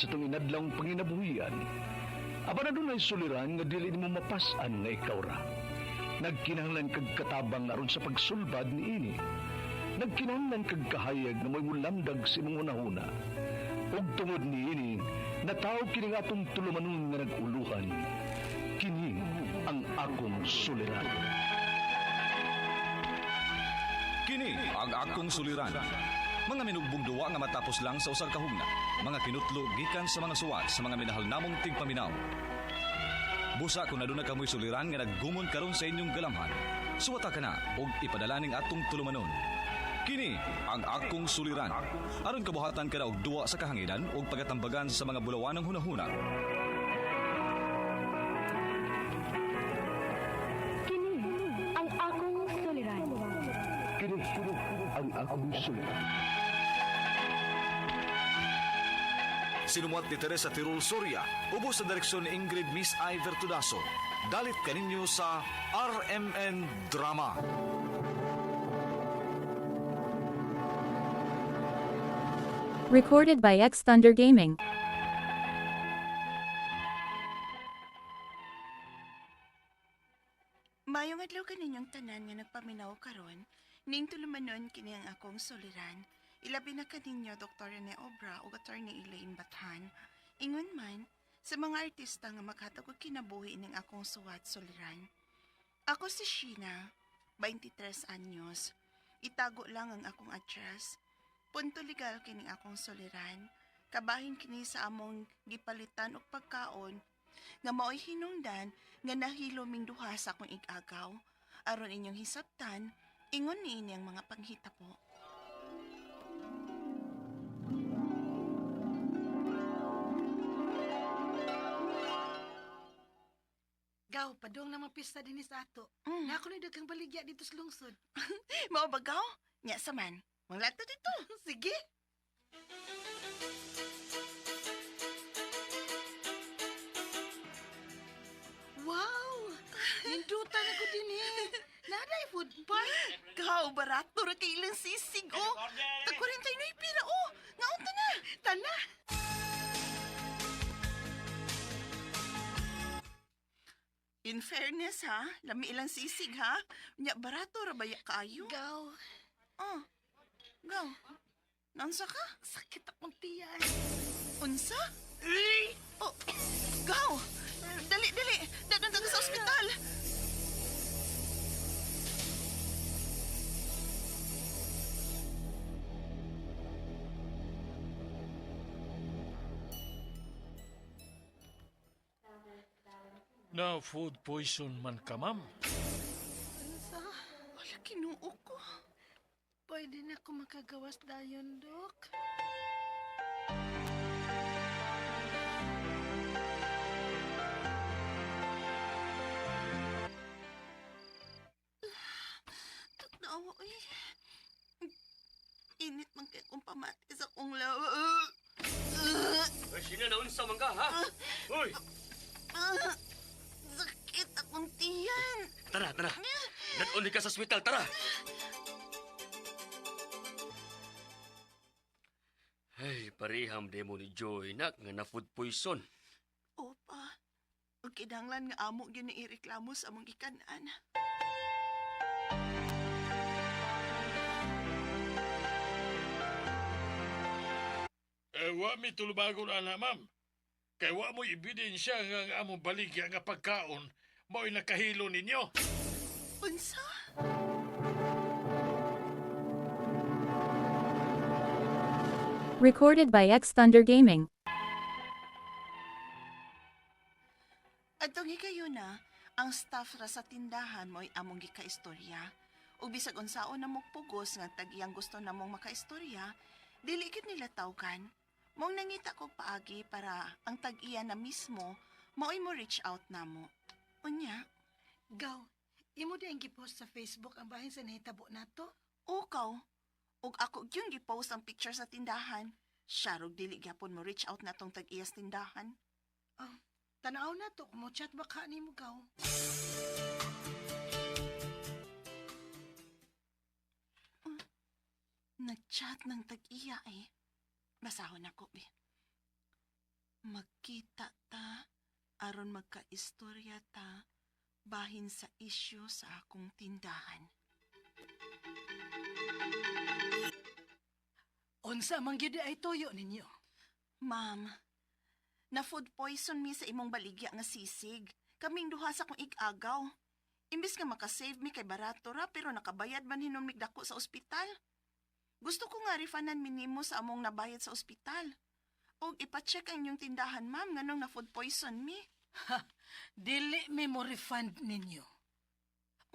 sa itong inadlawng panginabuhian. Apan adunay suliran nga dili nimo mapas-an nga ikaw ra. Nagkinahanglan kag katabang aron sa pagsulbad niini. Nagkinahanglan kag kahayag nga mo'y mulamdag sa imong hunahuna. Ug tungod niini, nataw kini nga atong tulumanon nga nag-uluhan. Kini ang akong suliran. Kini ang akong suliran. Mga minugbong duwa nga matapos lang sa usa ka hugna. Mga kinutlo gikan sa mga suwat sa mga minahal namong tigpaminaw. Busa kung aduna kamoy suliran nga naggumon karon sa inyong galamhan. Suwata ka na og ipadala ning atong tulumanon. Kini ang akong suliran. Aron kabuhatan ka na og duwa sa kahanginan ug pagatambagan sa mga bulawanang hunahuna. Kini ang akong suliran. Kini ang akong suliran. Sinumuat ni Teresa Tirul Soria, ubos sa direksyon ni Ingrid Miss I. Vertudaso. Dalit kaninyo sa RMN Drama. Recorded by X Thunder Gaming. Mayong adlaw kaninyong tanan nga nagpaminaw karon, ning tulumanon kini ang akong suliran. Ilabi na kaninyo Dr. Rene Obra ug Attorney Elaine Bathan. Ingon man sa mga artista nga maghatag og kinabuhi ning akong suwat suliran. Ako si Sheena, 23 anyos. Itago lang ang akong address. Punto legal kining akong suliran. Kabahin kini sa among gipalitan og pagkaon nga mao'y hinungdan nga nahilo ming duha sa akong igagaw. Aron inyong hisabtan, ingon niini ang mga panghitabo. Gaw, padung na mapista din sa ato. Mm. Na ako na daghang baligya dito sa lungsod. Mao ba gaw? Nya sa man. Manglato dito. Sige. Wow! Nindutan ako din eh. Naday food park. Gaw, barato ra kay ilang sisig oh. Tag 49 pira oh. Ngaon ta na. Tana. In fairness ha, lami ilang sisig ha. Nya barato ra baya kaayo. Gaw, Oh. Gaw. Naunsa ka? sakit akong tiyan. Unsa? Oh, gaw. Dali, dali. Dadaan ka sa ospital. Na food poison man ka, ma'am. Unsa? Wala, kinuo ko. Pwede na ako makagawas dayon, Dok. Tanawa, uy. Init man kay kong pamati sa akong lawa. Ay, sino na unsa man ka, ha? Uy! Sakit akong tiyan. Tara, tara. Dadon ka sa ospital, tara! Ay, pareham demo ni Joy, nak, nga na food poison. Opa, ang kinahanglan nga amo gyud ni ireklamo sa among gikanan. Eh, wa mi tulubagon ana, ma'am. Kay wa mo ebidensya nga ang among baligya nga pagkaon mao'y nakahilo ninyo. Unsa? Recorded by X Thunder Gaming. Adtong higayuna, ang staff ra sa tindahan mo'y among gikaistorya. Ug bisag unsaon na pugos nga tagiyang gusto namong makaistorya, dili gyud nila tawgan. Mong nangita ko paagi para ang tag-iya na mismo mao'y mo reach out namo. Unya, Gaw, imo di ang gipost sa Facebook ang bahin sa nahitabo nato. ukaw. Ug ako gyud gipost ang picture sa tindahan. Siya rog dili gyapon mo reach out natong tag-iyas tindahan. Oh, tanaw na to, mo chat ba ka nimo gaw? Nag-chat ng tag-iya eh. Basahon ako, be. Magkita ta aron magkaistorya ta bahin sa isyu sa akong tindahan. Unsa man gyud ay tuyo ninyo? Ma'am, na food poison mi sa imong baligya nga sisig. Kaming duha sa kong igagaw. Imbis nga makasave mi kay barato ra pero nakabayad man hinon mig dako sa ospital. Gusto ko nga refundan mi nimo sa among nabayad sa ospital. Og ipa-check ang inyong tindahan, ma'am, nganong na food poison mi. Ha, dili mi mo refund ninyo.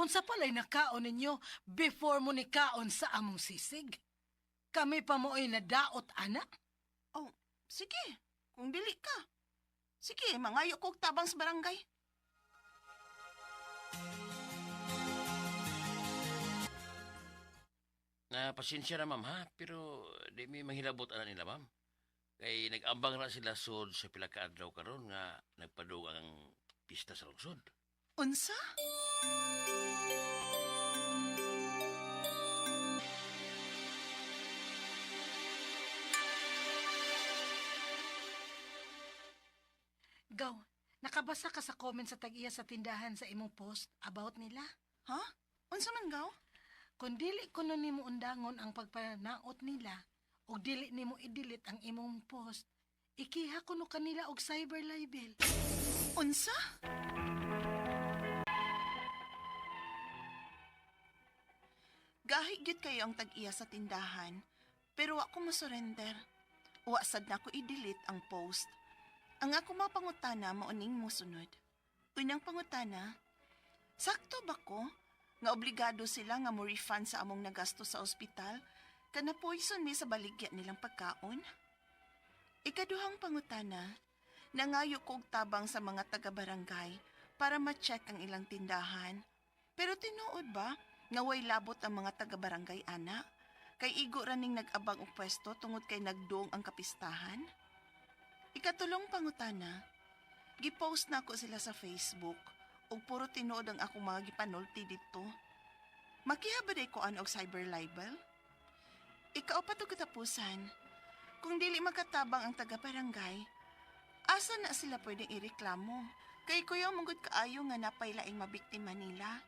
Unsa pala'y nakaon ninyo before mo nikaon sa among sisig? Kami pa mo'y nadaot, ana? Oh, sige. Kung dili ka. Sige, mangayo ko og tabang sa barangay. Na pasensya na ma'am ha, pero di mi manghilabot ana nila ma'am. Kay nag-ambang ra sila sod sa pila ka adlaw karon nga nagpadung ang pista sa lungsod. Unsa? Gaw, nakabasa ka sa comment sa tag-iya sa tindahan sa imong post about nila? Ha? Unsa man gaw? Kung dili kuno nimo undangon ang pagpanaot nila ug dili nimo i-delete ang imong post, ikiha kuno kanila og cyber libel. Unsa? Gahi gyud kayo ang tag-iya sa tindahan, pero wa ko mo-surrender. Wa sad na ko i-delete ang post. Ang ako mga pangutana mao ning mosunod. Unang pangutana, sakto ba ko nga obligado sila nga mo refund sa among nagasto sa ospital kana poison mi sa baligya nilang pagkaon? Ikaduhang pangutana, nangayo ko og tabang sa mga taga-barangay para ma-check ang ilang tindahan. Pero tinuod ba nga way labot ang mga taga-barangay ana? Kay igo ra ning nag-abang og pwesto tungod kay nagduong ang kapistahan? Ikatulong pangutana, gipost na ako sila sa Facebook ug puro tinuod ang akong mga gipanulti didto. Makiha ba day ko og cyber libel? Ikaapat ug katapusan, kung dili makatabang ang taga-barangay, asa na sila pwedeng ireklamo? Kay kuya mungod kaayo nga napay laing mabiktima nila.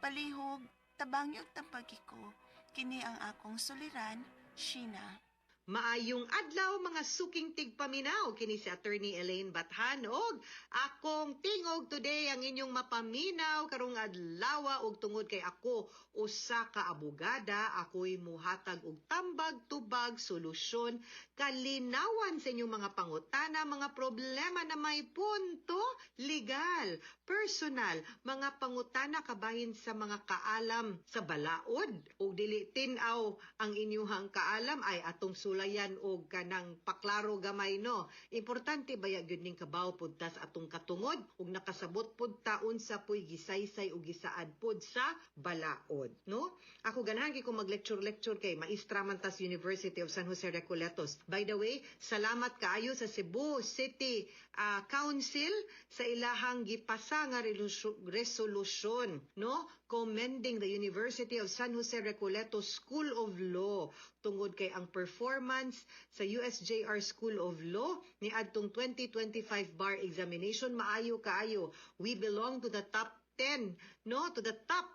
Palihog, tabangi og tampagi ko. Kini ang akong suliran, Sheena. Maayong adlaw mga suking tigpaminaw, kini si Attorney Elaine Bathan og akong tingog today ang inyong mapaminaw karong adlawa, og tungod kay ako usa ka abogada, ako'y muhatag og tambag, tubag, solusyon, kalinawan sa inyong mga pangutana, mga problema na may punto legal, personal, mga pangutana kabahin sa mga kaalam sa balaod ug dili tin-aw ang inyuhang kaalam ay atong sulayan og kanang paklaro gamay, no. Importante baya gyud ning kabaw pud ta sa atong katungod ug nakasabot pud ta unsa puy gisaysay ug gisaad pud sa balaod, no. Ako ganahan kay ko mag-lecture lecture kay maestra man ta sa University of San Jose Recoletos. By the way, salamat kaayo sa Cebu City Council sa ilahang gipasa nga resolution, no, commending the University of San Jose Recoletos School of Law tungod kay ang performance sa USJR School of Law niadtong 2025 bar examination maayo kaayo. We belong to the top 10, no, to the top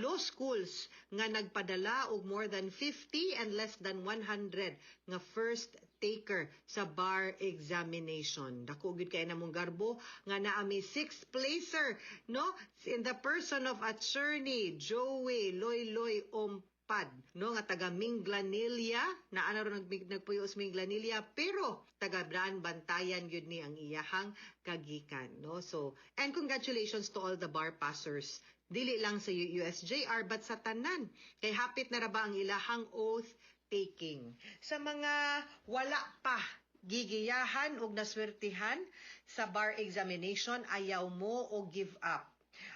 law schools nga nagpadala og more than 50 and less than 100 nga first taker sa bar examination. Dako gyud kay namong garbo nga naa mi six placer, no, in the person of Attorney Joey Loyloy Ompad, no, nga taga Minglanilla na ana ron nagpuyo sa Minglanilla pero taga Daan Bantayan gyud ni ang iyahang kagikan, no. So, and congratulations to all the bar passers, dili lang sa USJR but sa tanan kay hapit na ra ba ang ilahang oath taking. Sa mga wala pa gigiyahan og naswertihan sa bar examination, ayaw mo o give up.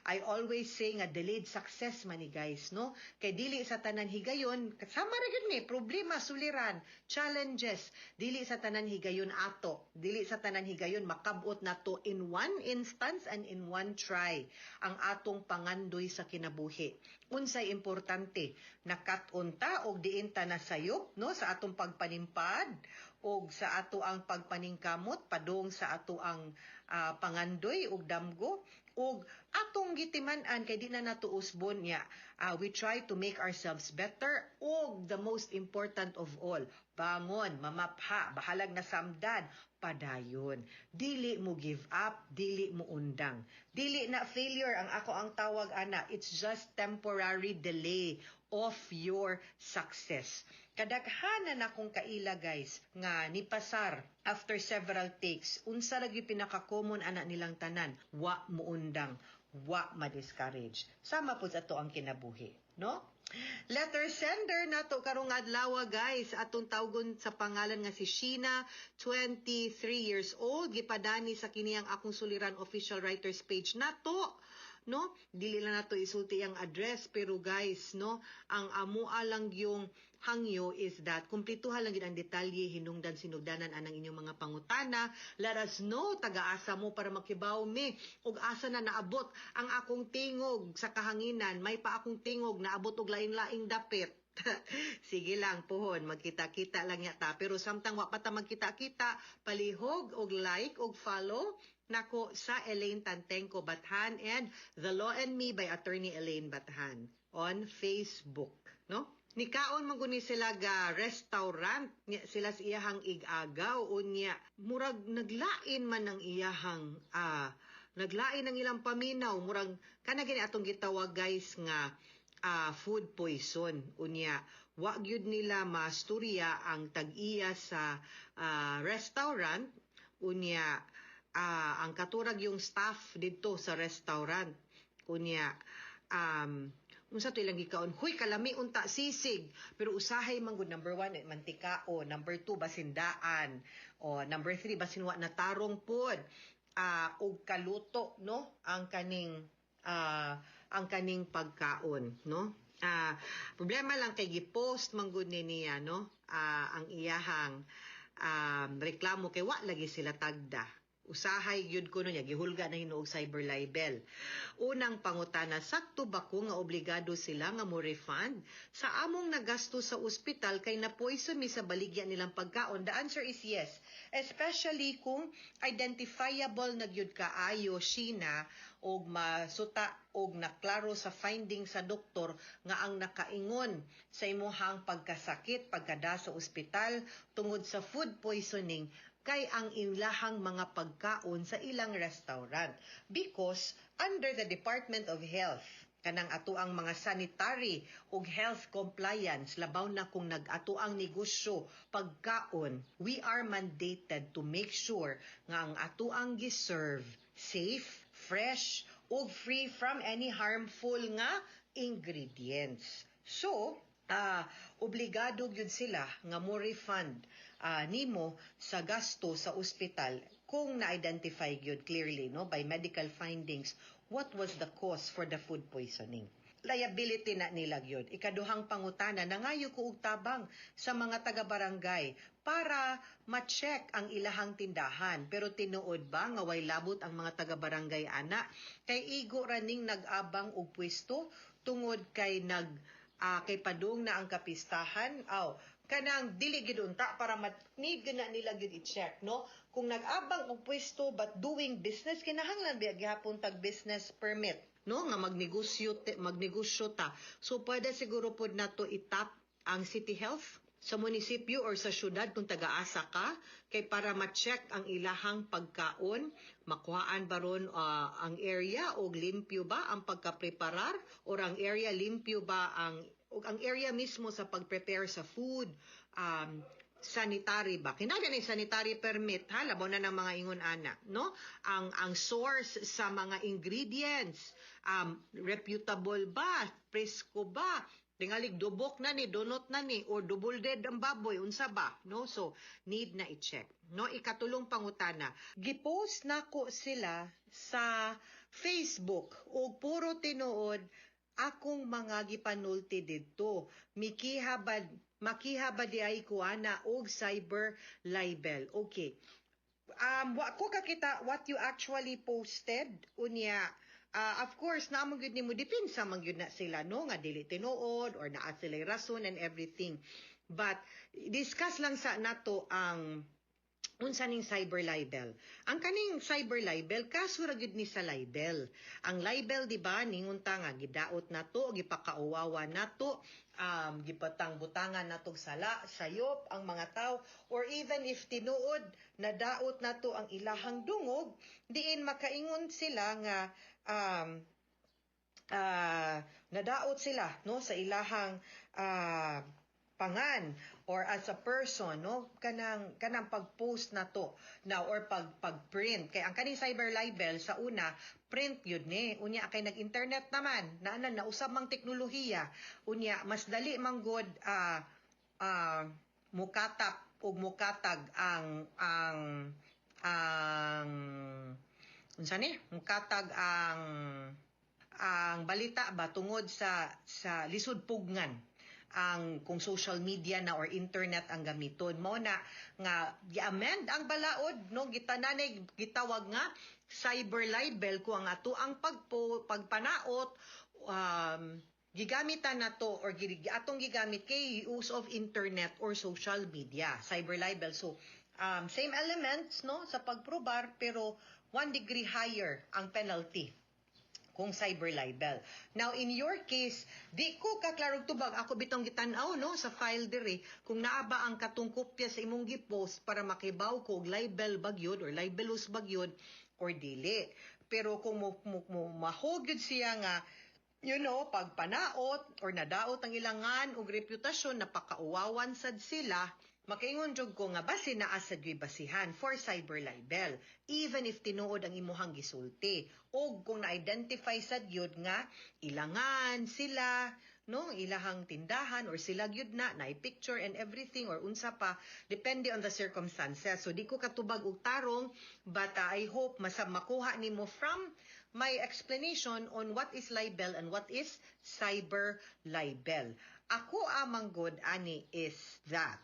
I always say nga delayed success man ni, guys, no? Kay dili sa tanan higayon, kasama ra gyud ni problema, suliran, challenges. Dili sa tanan higayon ato. Dili sa tanan higayon makabot nato in one instance and in one try ang atong pangandoy sa kinabuhi. Unsay importante, nakat-on ta og diin ta nasayop, no, sa atong pagpanimpad. Og sa ato ang pagpaningkamot padung sa ato ang pangandoy og damgo og atong gitiman-an kay di na nato usbon niya. We try to make ourselves better og the most important of all, bangon, mamapha, bahalag na samdan, padayon. Dili mo give up, dili mo undang. Dili na failure ang ako ang tawag ana. It's just temporary delay of your success. Kadaghanan akong kaila, guys, nga nipasar after several takes. Unsa lagi pinaka-common ana nilang tanan? Wa muundang, wa ma-discourage. Sama pud sa ato ang kinabuhi, no? Letter sender nato karong adlaw, guys, atong tawgon sa pangalan nga si Sheena, 23 years old, gipadani sa kiniyang Akong Suliran official writers page nato, no? Dili lang nato isulti ang address, pero guys, no, ang amua lang yung hangyo is that kumplituhan lang gid ang detalye, hinungdan sinugdanan anang inyong mga pangutana. Let us know taga-asa mo para makibaw mi ug asa na naabot ang akong tingog sa kahanginan. May pa akong tingog naabot og lain-laing dapit. Sige lang pohon, magkita-kita lang yata. Pero samtang wa pa ta magkita-kita, palihog og like og follow nako sa Elaine Tantengco Bathan and The Law and Me by Attorney Elaine Bathan on Facebook, no? Nikaon man guni sila ga restaurant niya sila sa iyahang ig-agaw. Unya murag naglain man ang iyahang naglain ang ilang paminaw, murag kana gani atong gitawag, guys, nga food poison. Unya wa gyud nila masturya ang tag-iya sa restaurant, unya ang katurag yung staff didto sa restaurant. Unya unsa to ilang gikaon? Huy, kalami unta sisig, pero usahay man gud, number 1, eh, mantika, o number 2, basindaan, o number 3, basin wa natarong pod og kaluto, no, ang kaning pagkaon, no? Problema lang kay gipost man gud ni niya, no, ang iyahang reklamo kay wa lagi sila tagda. Usahay gyud kuno niya gihulga na hinuog cyber libel. Unang pangutana, sakto ba ko nga obligado sila nga mo refund sa among nagasto sa ospital kay na poison mi sa baligya nilang pagkaon? The answer is yes. Especially kung identifiable na gyud kaayo, Sheena, og masuta og naklaro sa finding sa doktor nga ang nakaingon sa imuhang pagkasakit, pagkada sa ospital tungod sa food poisoning kay ang ilahang mga pagkaon sa ilang restaurant, because under the Department of Health, kanang ato ang mga sanitary ug health compliance, labaw na kung nag-ato ang negosyo pagkaon, we are mandated to make sure nga ang ato ang giserve safe, fresh ug free from any harmful nga ingredients. So obligado gyud sila nga mo refund nimo sa gasto sa ospital kung na-identify gyud clearly, no, by medical findings what was the cause for the food poisoning. Liability na nila gyud. Ikaduhang pangutana, nangayo ko og tabang sa mga taga-barangay para ma-check ang ilahang tindahan. Pero tinuod ba nga way labot ang mga taga-barangay ana? Kay igo ra ning nag-abang og pwesto tungod kay nag kay padung na ang kapistahan. Aw, kanang dili gid unta para mat need gid na nila gyud i-check, no, kung nag-abang og pwesto but doing business, kinahanglan biya gihapon tag business permit, no, nga magnegosyo ta. So pwede siguro pod nato itap ang City Health sa munisipyo or sa syudad kung taga-asa ka kay para ma-check ang ilahang pagkaon, makuhaan ba ron ang area og limpyo ba ang pagka-preparar or ang area limpyo ba ang og ang area mismo sa pag-prepare sa food, sanitary ba? Kinahanglan ni sanitary permit ha, labaw na ng mga ingon ana, no? Ang source sa mga ingredients, reputable ba? Presko ba? Tingalig dubok na ni, donot na ni, or double dead ang baboy, unsa ba? No? So, need na i-check. No? Ikatulong pangutana, gipost nako sila sa Facebook og puro tinuod akong mga gipanulti didto. Mikiha ba, makiha ba di ay kuana og cyber libel? Okay. Wa ko kakita what you actually posted. Unya, of course, naa man gyud nimo depensa man gyud na sila, no, nga dili tinuod or naa sila rason and everything. But discuss lang sa nato ang unsa ning cyber libel. Ang kaning cyber libel, kaso ra gyud ni sa libel. Ang libel, di ba, ningon ta nga gidaot nato, gipakauwawa nato, gipatang-butangan nato sala, sayop ang mga tao, or even if tinuod nadaot nato ang ilahang dungog, diin makaingon sila nga nadaot sila, no, sa ilahang pangan or as a person, no, kanang pag-post na to now or pag-print, kay ang kaning cyber libel sa una, print yun ni. Unya kay nag-internet naman na nausab mang teknolohiya, unya mas dali man gud mukatap ug mukatag ang unsa ni, mukatag ang balita ba tungod sa lisod pugnan ang kung social media na or internet ang gamiton. Mao na nga gi-amend ang balaod, no, gitananay gitawag nga cyber libel ko ang ato ang pagpanaot gigamitan nato or atong gigamit kay use of internet or social media, cyber libel. So same elements, no, sa pagprobar, pero one degree higher ang penalty kung cyber libel. Now, in your case, di ko kaklarog tubag, ako bitong gitan-aw, no, sa file diri kung naa ba ang katong kopya sa imong gipost para makibaw ko og libel ba gyud or libelous ba gyud or dili. Pero kung mo mahog gyud siya nga pagpanaot or nadaot ang ilangan og reputasyon, napakauwawan sad sila, makaingon jud ko nga basi naa sa gyud basihan for cyber libel even if tinuod ang imuhang gisulti og kung na-identify sad gyud nga ilangan sila, no, ilahang tindahan or sila gyud na na picture and everything or unsa pa, depende on the circumstances. So di ko katubag og tarong, but I hope masab makuha nimo from my explanation on what is libel and what is cyber libel. Ako amang good ani is that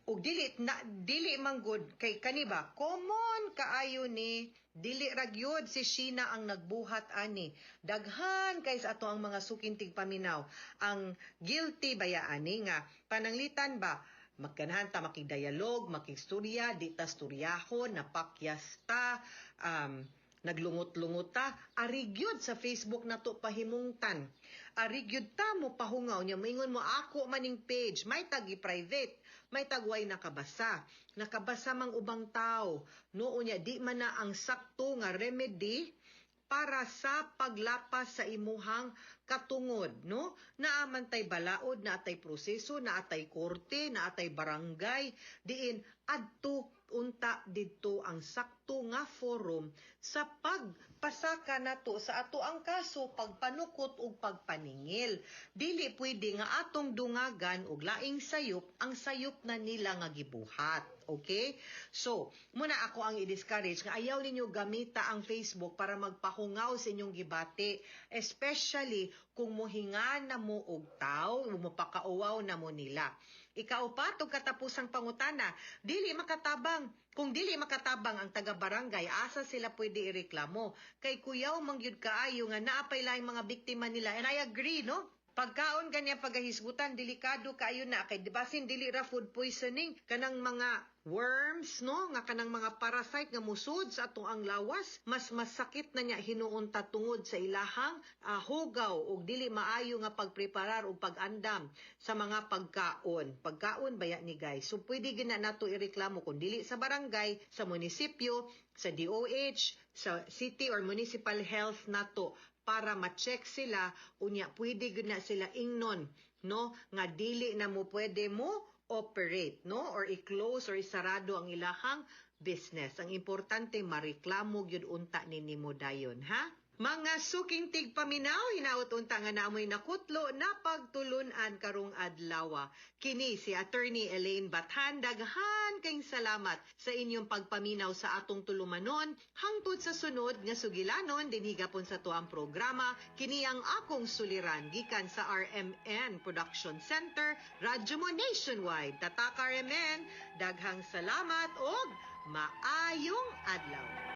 ug dili na, dili man gud kay kani ba, common kaayo ni, dili ra gyud si Sheena ang nagbuhat ani. Daghan kay sa ato ang mga suking tigpaminaw ang guilty baya ani nga pananglitan ba magganahan ta makigdialog, makigstorya, di ta storyahon, napakyas ta, naglungot-lungot ta, ari gyud sa Facebook na to pahimungtan. Ari gyud ta mo pahungaw niya, moingon mo ako maning page, may tagi private, may tagway nakabasa. Nakabasa mang ubang tao. No, unya di man na ang sakto nga remedy para sa paglapas sa imuhang katungod, no? Naa man tay balaod, naatay proseso, naatay korte, naatay barangay, diin adto unta didto ang sakto nga forum sa pagpasaka nato sa ato ang kaso, pagpanukot ug pagpaningil. Dili pwede nga atong dungagan og laing sayop ang sayop na nila nga gibuhat. Okay? So, muna ako ang i-discourage nga ayaw ninyo gamita ang Facebook para magpahungaw sa inyong gibati, especially kung mohinga na mo og taw, mopakauwaw na mo nila. Ikaupat ug katapusang pangutana, dili makatabang. Kung dili makatabang ang taga-barangay, asa sila pwede ireklamo? Kay kuyaw man gyud kaayo nga naa pay laing mga biktima nila. And I agree, no? Pagkaon kanya pagahisgutan, delikado kaayo na kay basin dili ra food poisoning, kanang mga worms, no, nga kanang mga parasite nga musud sa atong ang lawas, mas masakit na niya hinuon ta tungod sa ilahang hugaw ug dili maayo nga pagpreparar ug pag-andam sa mga pagkaon. Pagkaon baya ni, guys. So pwede gina nato ireklamo kung dili sa barangay, sa munisipyo, sa DOH, sa city or municipal health nato para ma-check sila. Unya pwede gud na sila ingnon, no, nga dili na mo pwede mo operate, no, or i-close or isarado ang ilahang business. Ang importante, mareklamo gyud unta ni nimo dayon, ha. Mga suking tigpaminaw, hinaot unta nga naamoy nakutlo na pagtulunan karong adlaw. Kini si Attorney Elaine Bathan, daghan kayong salamat sa inyong pagpaminaw sa atong tulumanon hangtod sa sunod nga sugilanon dinhi gapon sa tuang programa, kini ang akong suliran, gikan sa RMN Production Center, Radyo Mo Nationwide. Tatak RMN, daghang salamat og maayong adlaw.